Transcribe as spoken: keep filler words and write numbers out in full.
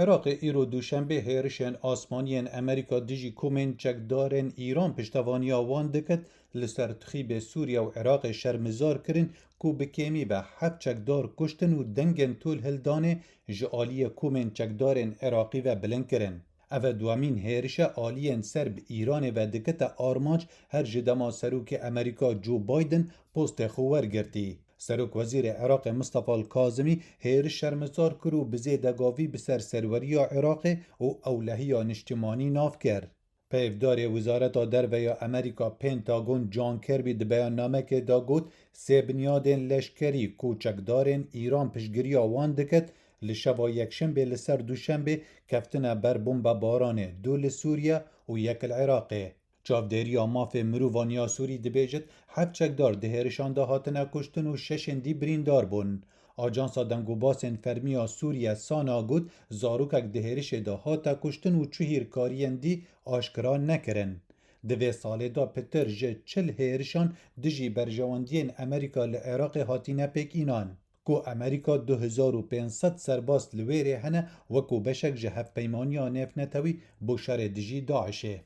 Iraqê îro duşembê hêrişên asmaniyên Amerîka dijî komên çekdarên Îran piştevaniya wan dikit, li ser tixîbê Sûriye û Iraqê şermizar kirin ku bi kêmî ve heft çekdar kuştin û dengên tol hildanê ji aliyê komên çekdarên Iraqî ve bilind kirin. Ev e duhemîn hêriş e aliyên ser bi Îranê ve dikite armanc her ji dema Serokê Amerîka Joe Biden postê xwe wergirtî. Serokwezîrê Iraqê Mustafa Al-Kazimî hêriş şermizar kir û bi zêdegavî bi ser serweriya Iraqê û ewlehiya niştimanî nav kir. Peyvdarê Wizareta Derve ya Amerîka Pentagon John Kirby di beyannamekê de got, sê binyadên leşkerî ku çekdarên Îran piştgiriya wan dikit, li şeva Yekşembê li ser Duşembê keftine ber bombebaranê, du li Sûriye û yek li Iraqê. Çavdêriya Mafê Mirovan ya Sûrî dibêjit, heft çekdar di hêrişan de hatine kuştin û şeşên dî birîndar bûn. Ajansa Dengobasên Fermî ya Sûriye, SANA, got, zarokek di hêrişê de hate kuştin û çi hîrkariyên dî aşkera nekirin. Di vê salê de pitir ji çil hêrişan dijî berjewendiyên Amerîka li Iraqê hatine pêkînan, ku Amerîka du hezar û pênc sed serbaz li wêrê hene wekû beşek ji Hevpeymaniya Nêvnetewî bo şerê dijî DAIŞê.